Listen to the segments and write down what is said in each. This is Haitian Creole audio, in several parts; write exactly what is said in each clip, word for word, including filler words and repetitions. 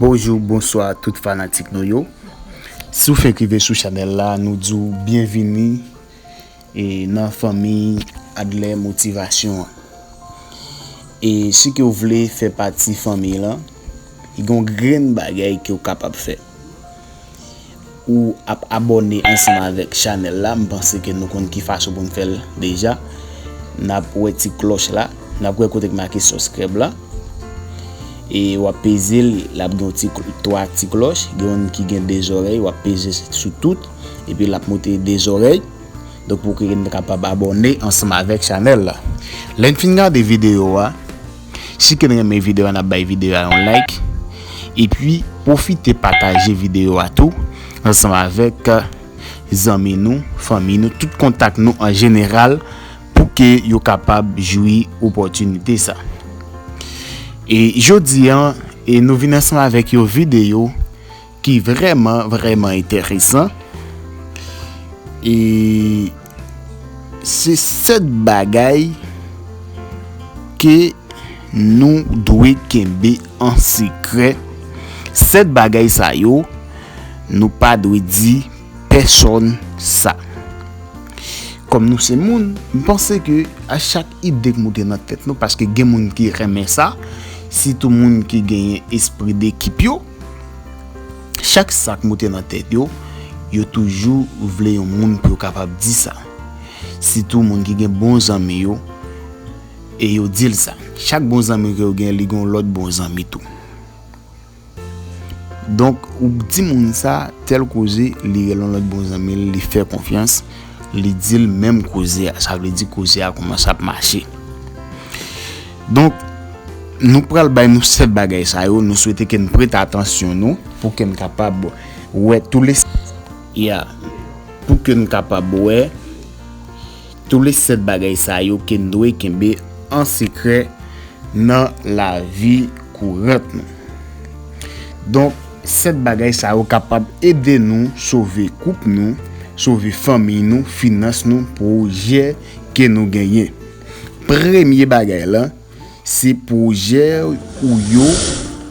Bonjou, bonswa tout fanatik nou yo. Si w fenk rive sou chanèl la, nou di w byenvini e nan fanmi Adler Motivasyon an. E si ke w vle fè pati fanmi lan, gen yon grenn bagay ke w kapab fè. Ou ap abòne ansanm avèk chanèl la, m panse ke nou konn ki fason pou n fè l deja. N ap wè ti klòch la, n ap wè kote k make subscribe la. E w ap peze l, l ap gen yon ti, twa ti klòch, gen youn ki gen de zòrèy, w ap peze sou tout, epi l ap montre de zòrèy. Donk, pou ke n kapab abòne ansanm avèk chanèl la. Lè n fin gade videyo a, si ke n renmen videyo a, n ap bay videyo a yon like. Epi, pwofite pataje videyo a tou, ansanm avèk, eh, zanmi nou, fanmi nou, tout kontak nou an jeneral, pou ke yo kapab jwi opòtinite sa. E jodi a, e nou vin ansanm avèk yon videyo ki vrèman, vrèman enteresan. E se sèt bagay ke nou dwe kenbe an sekrè. Sèt bagay sa yo, nou pa dwe di pèsonn sa. Kòm nou se moun, m panse ke a chak ide k moute nan tèt nou, paske gen moun ki renmen sa, sitou moun ki genyen espri dekip yo, chak sa k moute nan tèt yo, yo toujou vle yon moun pou yo kapab di sa. Sitou moun ki gen bon zanmi yo, e yo di l sa. Chak bon zanmi ke yo gen, li gen yon lòt bon zanmi tou. Donk, ou di moun sa, tèl koze, li rele yon lòt bon zanmi l, li fè konfyans, li di l menm koze a. Sa vle di koze a kòmanse ap mache. Donk, nou pral bay nou sèt bagay sa yo, nou swete ke n prete atansyon nou pou ke n kapab wè tou le, ya, pou ke n kapab wè tou le sèt bagay sa yo ke n dwe kenbe an sekrè nan lavi kourant nou. Donk, sèt bagay sa yo kapab ede nou sove koup nou, sove fanmi nou, finans nou, pwojè ke nou genyen. Premye bagay la, se pwojè ou yo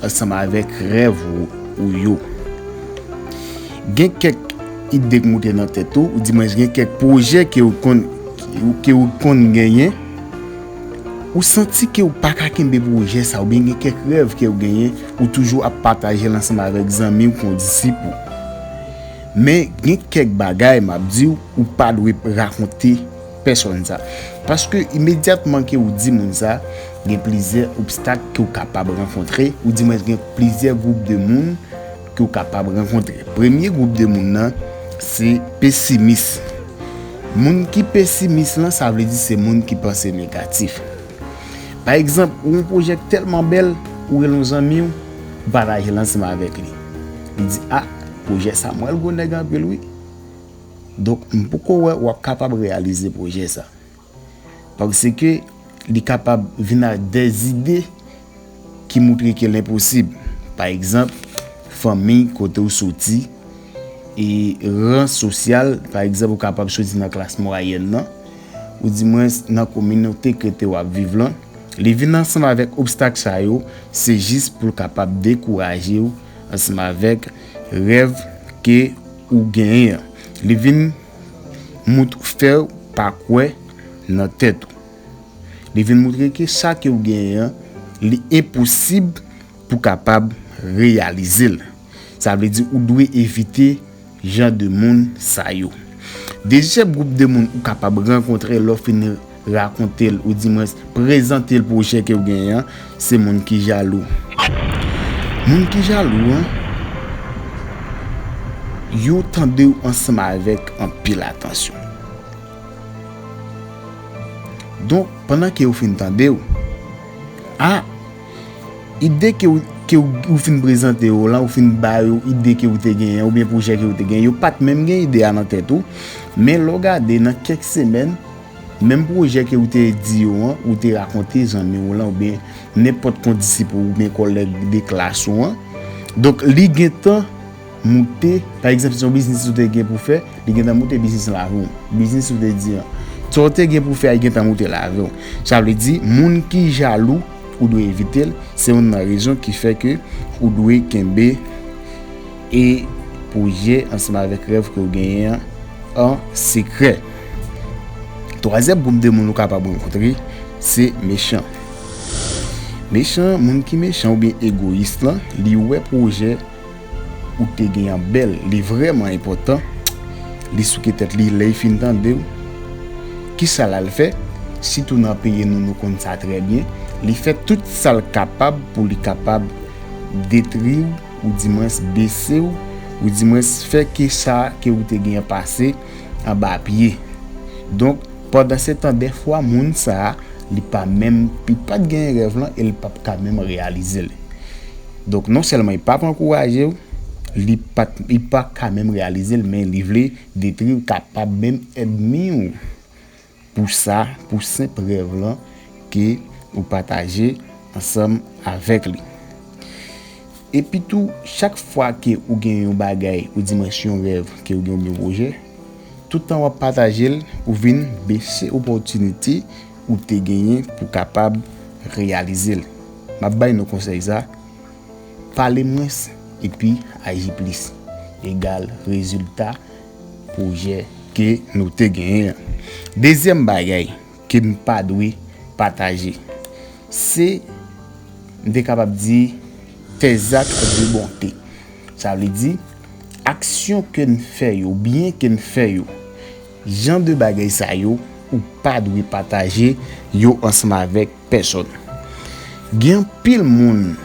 ansanm avèk rèv ou, ou yo. Gen kèk ide k moute nan tèt ou, ou di mwen gen kèk pwojè ke ou konn, ke ou konn genyen, ou santi ke ou pa ka kenbe pwojè sa, oubyen gen kèk rèv ke ou genyen, ou toujou ap pataje l ansanm avèk zanmi w, kon disip ou. Men gen kèk bagay, m ap di w, ou pa dwe rakonte pèsonn sa. Paske imedyatman ke ou di moun sa, gen plizyè obstak ke ou kapab rankontre, ou di mwen gen plizyè gwoup de moun ke ou kapab rankontre. Premye gwoup de moun nan, se pesimis. Moun ki pesimis lan, sa vle di se moun ki panse negatif. Pa egzanp, ou yon pwojè k tèlman bèl, ou rele yon zanmi w, ou pataje l ansanm avèk li. Li di, "A, pwojè sa m wè l gwo nèg anpil wi." Donk, m poko wè w ap kapab reyalize pwojè sa. Paske li kapab vin ak de zide ki moutre ke l enposib. Pa egzanp, fanmi kote w soti, e ran sosyal, pa egzanp, ou kapab soti nan klas mwayèn nan, ou di mwens nan kominote kote w ap viv lan. Li vin ansanm avèk obstak sa yo, se jis pou l kapab dekouraje w ansanm avèk rèv ke ou genyen an. Li vin mout-, fè w pa kwè nan tèt ou. Li vin moutre ke sa ke w genyen an, li enposib pou kapab reyalize l. Sa vle di ou dwe evite jan de moun sa yo. Dezyèm gwoup de moun ou kapab rankontre lè w fin rakonte l, ou di mwens prezante l pwojè ke w genyen an, se moun ki jalou. Moun ki jalou an, yo tande w ansanm avèk anpil atansyon. Donk, pandan ke yo fin tande w, a, ide ke w, ke w, ou fin prezante yo la, ou fin ba yo ide ke w te genyen, oubyen pwojè ke w te genyen, yo pa t menm gen ide a nan tèt ou, men lè w gade nan kèk semèn, menm pwojè ke w te di yo an, ou te rakonte zanmi w lan, oubyen nenpòt kondisip ou, oubyen kòlèg de klas ou an. Donk, li gentan moute, pa egzanp, si se yon biznis ou te gen pou fè, li gentan moute biznis lan avè w. Biznis ou te di an. Sa w te gen pou fè a, li gentan moute l avè w. Sa vle di, moun ki jalou, ou dwe evite l. Se youn nan rezon ki fè ke ou dwe kenbe e pwojè ansanm avèk rèv ke w genyen an an sekrè. Twazyèm gwoup de moun ou kapab rankontre, se mechan. Mechan, moun ki mechan oubyen egoyis lan, li wè pwojè ou te gen an bèl, li vrèman enpòtan, li souke tèt li, lè l fin tande w, kisa l al fè? Sitou nan peyi nou, nou konn sa trè byen, li fè tout sa l kapab pou li kapab detri w, oudimwens bese w, oudimwens fè ke sa ke ou te gen an pase anba pye. Donk, pandansetan, dèfwa, moun sa a, li pa menm, li pa t gen rèv lan e li p ap ka menm reyalize l. Donk, non sèlman li p ap ankouraje w, li pa t, li pa ka menm reyalize l, men li vle detri w, kapab menm ènmi w pou sa, pou senp rèv lan ke ou pataje ansanm avèk li. Epi tou, chak fwa ke ou gen yon bagay, oudimwens yon rèv ke ou gen oubyen pwojè, tout tan w ap pataje l, ou vin bese opòtinite ou te genyen pou kapab reyalize l. M ap bay nou konsèy sa, pale mwens epi aji plis, egal rezilta pwojè ke nou te genyen an. Dezyèm bagay ke n pa dwe pataje, se, m te kapab di, tes actes de bonté. Sa vle di, aksyon ke n fè yo, byen ke n fè yo, jan de bagay sa yo, ou pa dwe pataje yo ansanm avèk pèsòn. Gen anpil moun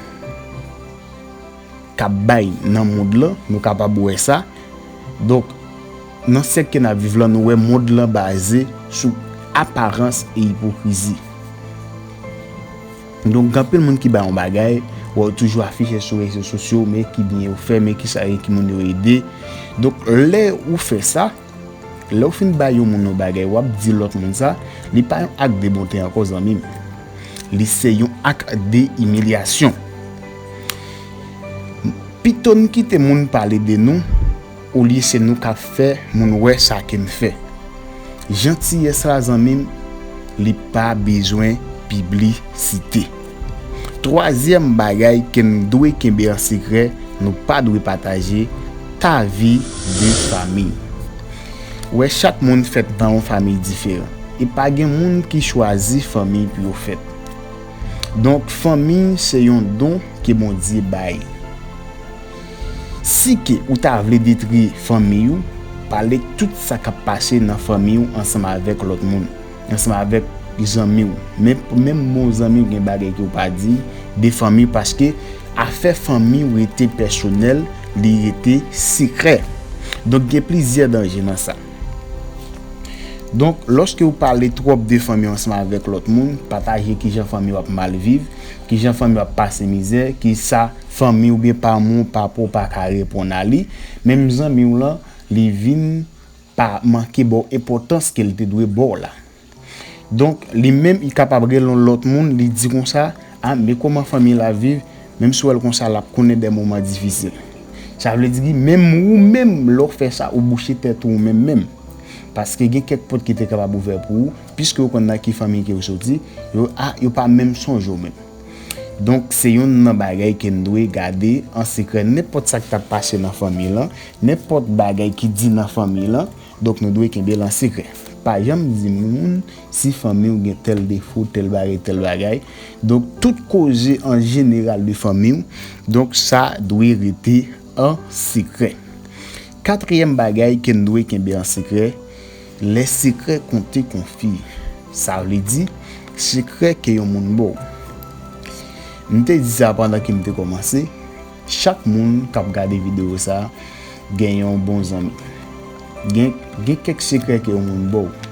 k ap bay nan mond lan, nou kapab wè sa. Donk, nan syèk ke n ap viv lan, nou wè mond lan baze sou aparans e ipokrizi. Donk, gen anpil moun ki bay yon bagay, wè yo toujou afiche sou rezo sosyo, men ki byen yo fè, men ki sa, ki moun yo ede. Donk, lè ou fè sa, lè w fin bay yon moun yon bagay, w ap di lòt moun sa, li pa yon ak de bonte ankò, zanmi m. Li se yon ak de imilyasyon. Pito n kite moun pale de nou, olye se nou k ap fè moun wè sa ke n fè. Jantiyès la, zanmi m, li pa bezwen piblisite. Twazyèm bagay ke n dwe kenbe an sekrè, nou pa dwe pataje, ta vi de fanmi. Ou wè, chak moun fèt nan yon fanmi diferan. E pa gen moun ki chwazi fanmi pou yo fèt. Donk, fanmi se yon don ke Bondye bay. Si ke ou ta vle detri fanmi w, pale tout sa k ap pase nan fanmi w ansanm avèk lòt moun, ansanm avèk zanmi w. Men, menm bon zanmi w gen bagay ke w pa di de fanmi w, paske afè fanmi w rete pèsonèl, li rete sekrè. Donk, gen plizyè danje nan sa. Donk, lòske w pale twòp de fanmi w ansanm avèk lòt moun, pataje kijan fanmi w ap mal viv, kijan fanmi w ap pase mizè, kisa fanmi w oubyen paran w, papa w pa ka reponn a li, menm zanmi w lan, li vin pa manke ba w enpòtans ke l te dwe ba w la. Donk, li menm, li kapab rele yon lòt moun, li di konsa, a, men kòman fanmi l ap viv, menm si w wè l konsa, l ap konnen de moman difisil. Sa vle di ki menm ou menm, lè w fè sa, ou bouche tèt ou menm menm. Paske gen kèk pòt ki te kapab ouvè pou ou, piske yo konn nan ki fanmi ke w soti, yo, a, yo pa menm sonje w menm. Donk, se youn nan bagay ke n dwe gade an sekrè. Nenpòt sa k t ap pase nan fanmi lan, nenpòt bagay ki di nan fanmi lan, donk nou dwe kenbe l an sekrè. Pa janm di moun si fanmi w gen tèl defo, tèl bagay, tèl bagay. Donk, tout koze an jeneral de fanmi w, donk sa dwe rete an sekrè. Katriyèm bagay ke n dwe kenbe an sekrè, les secrets qu'on te confie. Sa vle di, sekrè ke yon moun ba w. M te di sa pandan ke m te kòmanse, chak moun k ap gade videyo sa a gen yon bon zanmi. Gen, gen kèk sekrè ke yon moun ba w.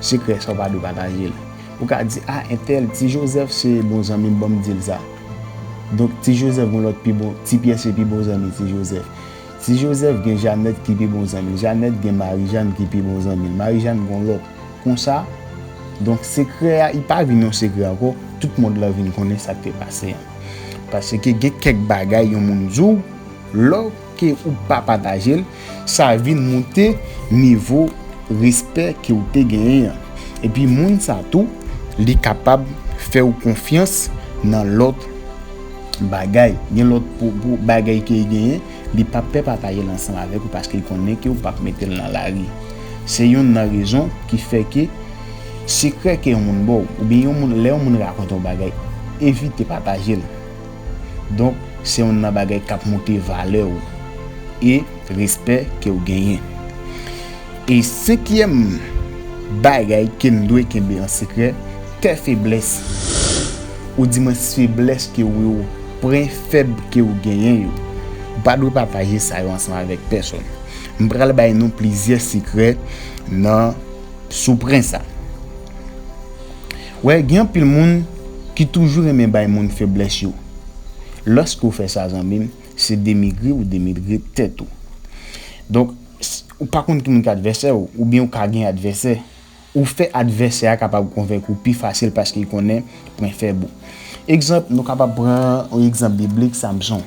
Sekrè sa w pa dwe pataje l. Ou ka di, a, entèl, Ti Jozèf se bon zanmi m, ban m di l sa. Donk, Ti Jozèf gen lòt pi bon, Ti Pyè se pi bon zanmi Ti Jozèf. Ti Jozèf gen Janèt ki pi bon zanmi l. Janèt gen Marijàn ki pi bon zanmi l. Marijàn gen lòt. Konsa, donk, sekrè a, li pa vin yon sekrè ankò. Tout mond lan vin konnen sa k te pase an. Paske gen kèk bagay yon moun di w, lè ke ou pa pataje l, sa vin moute nivo respè ke w te genyen an. Epi moun sa tou, li kapab fè w konfyans nan lòt bagay. Gen lòt pou, pou bagay ke l genyen, li p ap pè pataje l ansanm avèk ou paske l konnen ke w p ap mete l nan lari. Se youn nan rezon ki fè ke sekrè ke yon moun ba w, oubyen yon moun, lè yon moun rakonte yon bagay, evite pataje l. Donk, se youn nan bagay k ap monte valè w e respè ke w genyen. E senkyèm bagay ke n dwe kenbe an sekrè, tè feblès, oudimwens feblès ke w wè w, pwen fèb ke w genyen yo. Ou pa dwe pataje sa yo ansanm avèk pèsòn. M pral bay nou plizyè sekrè nan, sou pwen sa. Wè, gen anpil moun ki toujou renmen bay moun feblès yo. Lòske w fè sa, zanmi m, se denigre ou denigre tèt ou. Donk, s-, ou pa konn ki moun ki advèsè w, oubyen ou ka gen advèsè. Ou fè advèsè a kapab konvenk ou pi fasil paske l konnen pwen fèb ou. Egzanp, nou kapab pran yon egzanp biblik, Samson.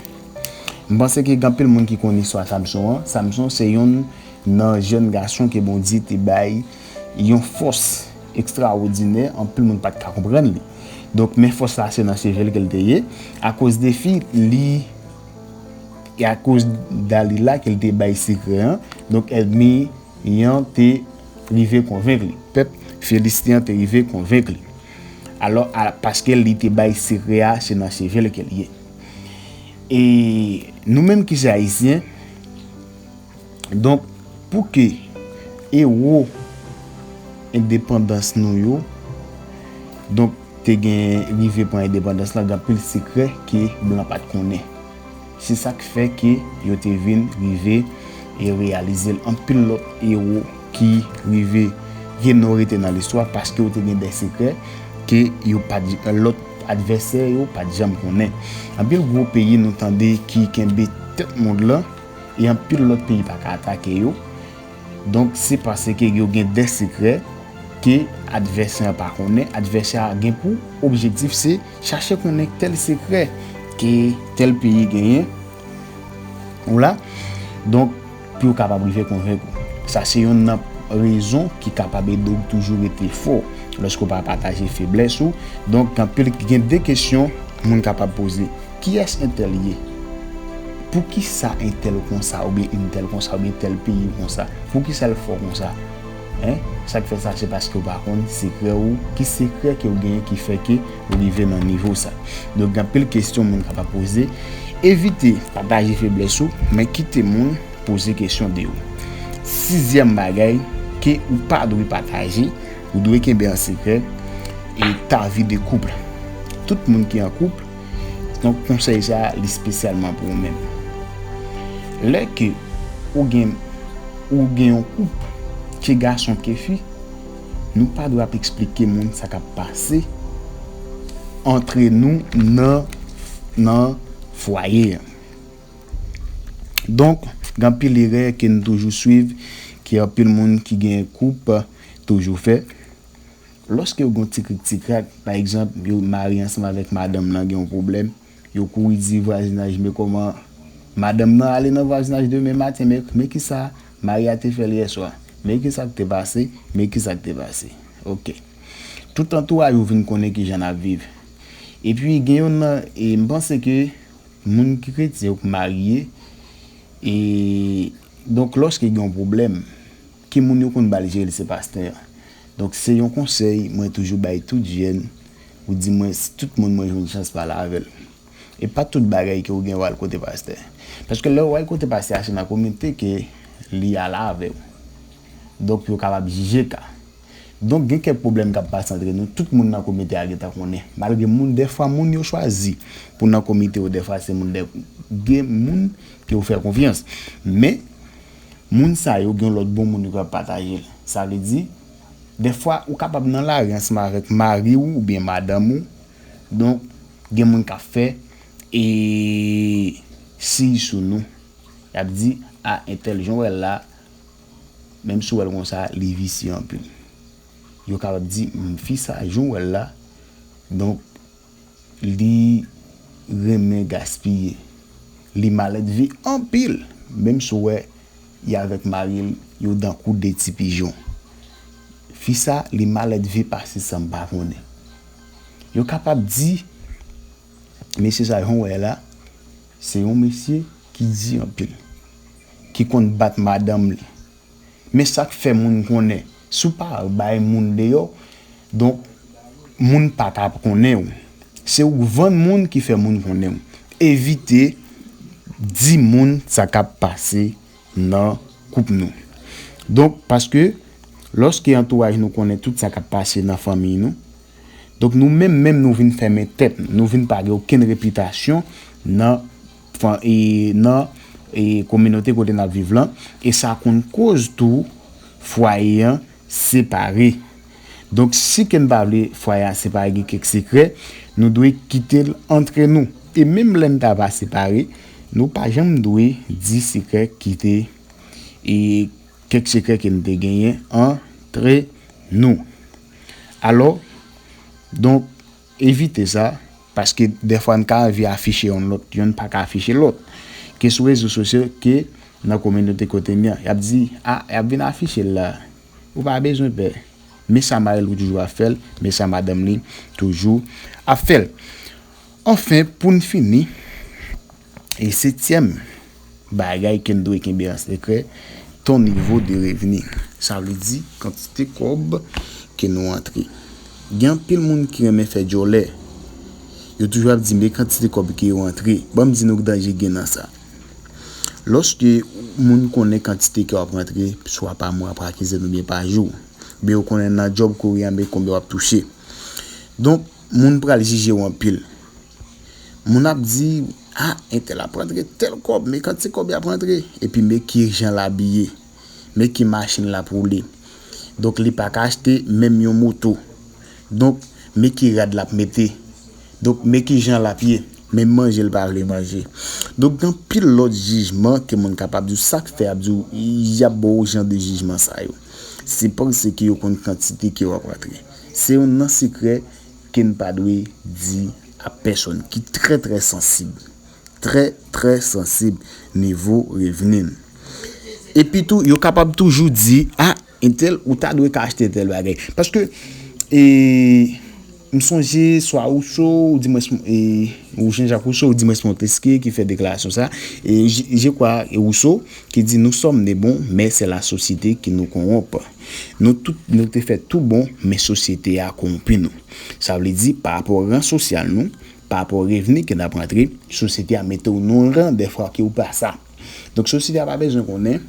M panse ke gen anpil moun ki konn istwa Samson an. Samson se youn nan jèn gason ke Bondye te bay yon fòs ekstraòdinè, anpil moun pa t ka konprann li. Donk, men fòs la se nan sevèl ke l te ye. Akoz de fi, li, e akoz Dalila ke l te bay sekrè an, donk ènmi an te rive konvenk li. Pèp Filisten an te rive konvenk li. Alò, a, paske li te bay sekrè a, se nan sevèl ke l ye. E nou menm ki se Ayisyen, donk, pou ke ewo endepandans nou yo, donk, te gen rive pran endepandans lan, gen anpil sekrè ke blan pa t konnen. Se sa k fè ke yo te vin rive e reyalize l. Anpil lòt ewo ki rive gen non rete nan listwa paske yo te gen de sekrè ke yo pa t, lòt advèsè yo pa t janm konnen. Anpil gwo peyi nou tande ki kenbe tèt mond lan e anpil lòt peyi pa ka atake yo. Donk, se paske yo gen de sekrè ke advèsè an pa konnen. Advèsè a gen pou objektif se chache konnen tèl sekrè ke tèl peyi genyen. Ou la? Donk, pou yo kapab rive konvenk ou. Sa se youn nan rezon ki kapab ede w toujou rete fò lòske w pa pataje feblès ou. Donk, gen anpil, gen de kesyon moun kapab poze. Kiyès entèl ye? Poukisa entèl konsa, oubyen entèl konsa, oubyen tèl peyi konsa? Poukisa l fò konsa? Hein? Sa k fè sa, se paske w pa konn sekrè ou, ki sekrè ke w genyen ki fè ke ou rive nan nivo sa. Donk, gen anpil kesyon moun kapab poze. Evite pataje feblès ou, men kite moun poze kesyon de ou. Sizyèm bagay ke ou pa dwe pataje, ou dwe kenbe an sekrè, e ta vi de koup. Tout moun ki an koup, donk konsèy sa a, li espesyalman pou ou menm. Lè ke ou gen, ou gen yon koup, ke gason, ke fi, nou pa dwe ap eksplike moun sa k ap pase antre nou nan, nan fwaye an. Donk, gen anpil erè ke n toujou swiv, ke anpil moun ki gen koup toujou fè. Lòske yo gen yon ti krik ti krak, pa egzanp, yo mari ansanm avèk madanm nan, gen yon pwoblèm, yo kouri di vwazinaj, men kòman madanm nan ale nan vwazinaj demen maten, men, men kisa mari a te fè l yè swa, men kisa k te pase, men kisa k te pase. Oke. Tout antouraj ou vin konnen kijan n ap viv. Epi, gen youn nan, e m panse ke moun ki kretyen ou k marye, e donk, lòske gen yon pwoblèm, ki moun yo konn ba l jere l, se pastè a. Donk, se yon konsèy mwen toujou bay tout jèn, ou di mwen, si tout moun mwen jwenn chans pale avè l. E pa tout bagay ke ou gen w al kote pastè. Paske lè w al kote pastè a, se nan komite ke li al avè w. Donk, yo kapab jije ka. Donk, gen kèk pwoblèm k ap pase antre nou, tout moun nan komite a gentan konnen. Malgre moun, dèfwa moun yo chwazi pou nan komite yo, dèfwa se moun, dè, gen moun ke w fè konfyans. Men, moun sa yo gen lòt bon moun yo k ap pataje l. Sa vle di, dèfwa ou kapab nan lari ansanm avèk mari w oubyen madanm ou, donk, gen moun k ap fè, e, siy sou nou. Y ap di, a, entèl jan w wè l la, menm si w wè l konsa, li visye anpil. Yo kapab di, "M, fi sa, jan w wè l la, donk, li renmen gaspiye. Li malèdve anpil, menm si w wè, li avèk mari l, yo tankou de ti pijon. Fi sa, li malèdve pase sa m pa konnen." Yo kapab di, Mesye sa yo wè la, se yon mesye ki di anpil, ki konn bat madanm li. Men sa k fè moun konnen, si w pa bay moun deyò, donk, moun pa ka konnen w. Se ou k vann moun ki fè moun konnen w. Evite di moun sa k ap pase nan koup nou. Donk, paske lòske antouraj nou konnen tout sa k ap pase nan fanmiy nou, donk, nou menm, menm nou vin fèmen tèt nou, nou vin pa gen okenn repitasyon nan, fan- e, nan e, kominote kote n ap viv lan, e sa konn koz tou fwaye an separe. Donk, si ke n pa vle fwaye a separe, gen kèk sekrè, nou dwe kite l antre nou. E menm lè n ta va separe, nou pa janm dwe di sekrè ki te, e, kèk sekrè ke n te genyen antre nou. Alò, donk, evite sa, paske dèfwa n ka anvi afiche youn lòt, youn pa ka afiche lòt. Ke sou rezo sosyo, ke nan kominote kote m nan, y ap di, a, y ap vin afiche l la. Ou pa bezwen pè. Men sa mari l toujou ap fè l, men sa madanm li toujou ap fè l. Anfen, pou n fini, e setyèm bagay ke n dwe kenbe an sekrè, ton nivo de revni. Sa vle di kantite kòb ke nou antre. Gen anpil moun ki renmen fè djòlè. Yo toujou ap di, men kantite kòb ke yo antre. Ban m di nou danje gen nan sa. Lòske moun konnen kantite ke w ap rantre, swa pa mwa, pa kenzèn oubyen pa jou, oubyen yo konnen nan djòb ke w ye a, men konbyen w ap touche. Donk, moun pral jije w anpil. Moun ap di, a, entèl ap rantre tèl kòb, men kantite kòb y ap rantre, epi men ki jan l abiye, men ki machin l ap woule. Donk, li pa ka achte menm yon moto. Donk, men ki rad l ap mete. Donk, men ki jan l ap ye. Men manje l pa vle manje. Donk, gen anpil lòt jijman ke moun kapab di w, sa k fè y ap di w, y ap ba w jan de jijman sa yo. Se paske yo konn kantite ke w ap rantre. Se youn nan sekrè ke n pa dwe di a pèsonn, ki trè, trè sansib. Trè, trè sansib nivo revni n. Epi tou, yo kapab toujou di, a, entèl, ou ta dwe ka achte tèl bagay. Paske, e, m sonje swa Rousseau, ou dimwens, e, ou Jean-Jacques Rousseau, ou dimwens Montesquieu ki fè deklarasyon sa. E, je, je crois, e, Rousseau, ki di, nous sommes nés bons, mais c'est la société qui nous corrompt. Nou tout, nou te fèt tou bon, men sosyete a kowonpi nou. Sa vle di, pa rapò ran sosyal nou, pa rapò revni ke n ap rantre, sosyete a mete w nan yon ran dèfwa ke w pa sa. Donk, sosyete a pa bezwen konnen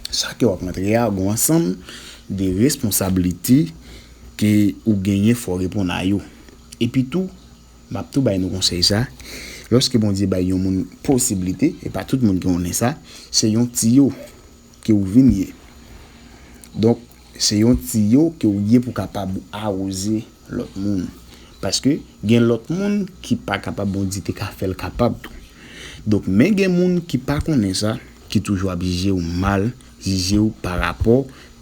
sa ke w ap rantre a, gen yon ansanm de responsablite ke ou genyen, fò w reponn a yo. Epi tou, m ap tou bay nou konsèy sa, lòske Bondye bay yon moun posiblite, e pa tout moun ki konnen sa, se yon tiyo ke w vin ye. Donk, se yon tiyo ke w ye pou kapab awoze lòt moun. Paske gen lòt moun ki pa kapab, Bondye te ka fè l kapab tou. Donk, men gen moun ki pa konnen sa, ki toujou ap jije w mal, jije w pa rapò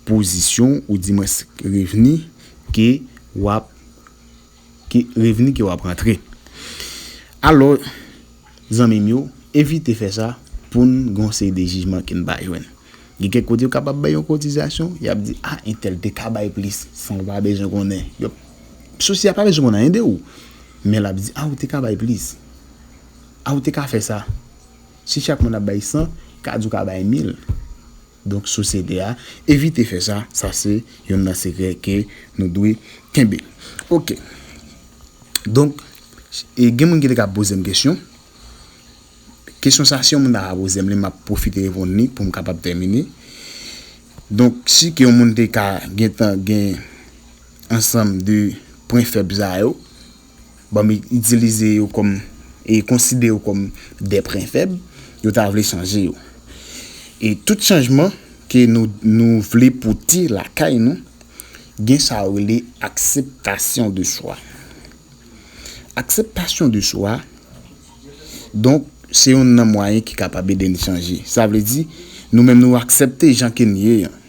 pozisyon ou dimwens revni ke w ap, ke revni ke w ap rantre. Alò, zanmi m yo, evite fè sa pou n gen yon seri de jijman ke n pa jwenn. Gen kèk kote yo kapab bay yon kotizasyon, y ap di, a, entèl te ka bay plis, san w pa bezwen konnen. Yo, sosyete a pa bezwen konn anyen de ou. Men l ap di, a, ou te ka bay plis. A, ou te ka fè sa. Si chak moun ap bay san, ka di w ka bay mil. Donk, sosyete a, evite fè sa. Sa se youn nan sekrè ke nou dwe kenbe. Oke. Donk, e gen moun ki te ka poze m kesyon. Kesyon sa, si yon moun ta ka poze m li, m ap pwofite reponn li pou m kapab tèmine. Donk, si ke yon moun te ka gentan gen ansanm de pwen fèb sa yo, ban m itilize yo kòm, e konsidere yo kòm de pwen fèb, yo ta vle chanje yo. E tout chanjman ke nou, nou vle pote lakay nou, gen sa yo rele akseptasyon de swa. Akseptasyon de swa, donk, se youn nan mwayen ki kapab ede n chanje. Sa vle di, nou menm nou aksepte jan ke n ye an.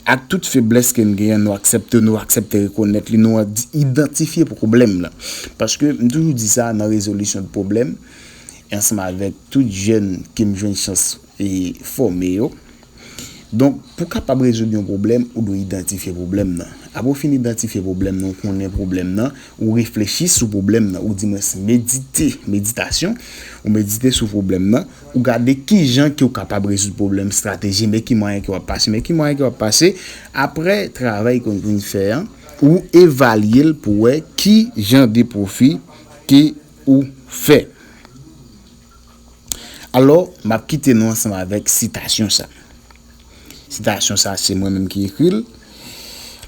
Ak tout feblès ke n genyen, nou aksepte, nou aksepte rekonèt li, nou ad- idantifye pwoblèm lan. Paske m toujou di sa nan rezolisyon de pwoblèm, e ansanm avèk tout jèn ke m jwenn chans e fòme yo, Donk, pou kapab rezoud yon pwoblèm, ou dwe idantifye pwoblèm nan. Apre w fin idantifye pwoblèm nan, ou konnen pwoblèm nan, ou reflechi sou pwoblèm nan, ou di mwens medite, meditasyon, ou medite sou pwoblèm nan, ou gade ki jan ke w kapab rezoud pwoblèm, estrateji, men ki mwayen ke w ap pase, men ki mwayen ke w ap pase. Apre travay ke w vin fè an, ou evalye l pou wè ki jan de pwofi ke ou fè. Alò, m ap kite nou ansanm avèk sitasyon sa. Sitasyon sa, se mwen menm ki ekri l.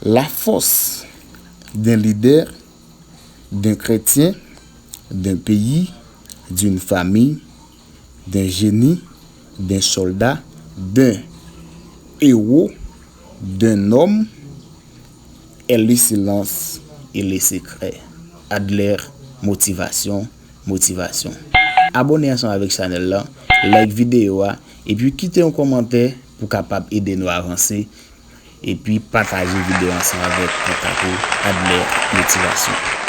La force d'un leader, d'un chrétien, d'un pays, d'une famille, d'un génie, d'un soldat, d'un héros, d'un homme, est le silence et le secret. Adler, motivasyon, motivasyon. Abòne ansanm avèk chanèl la, like videyo a, epi kite yon kòmantè pou kapab ede nou avanse, epi pataje videyo ansanm avèk kontak ou. Adler, motivasyon.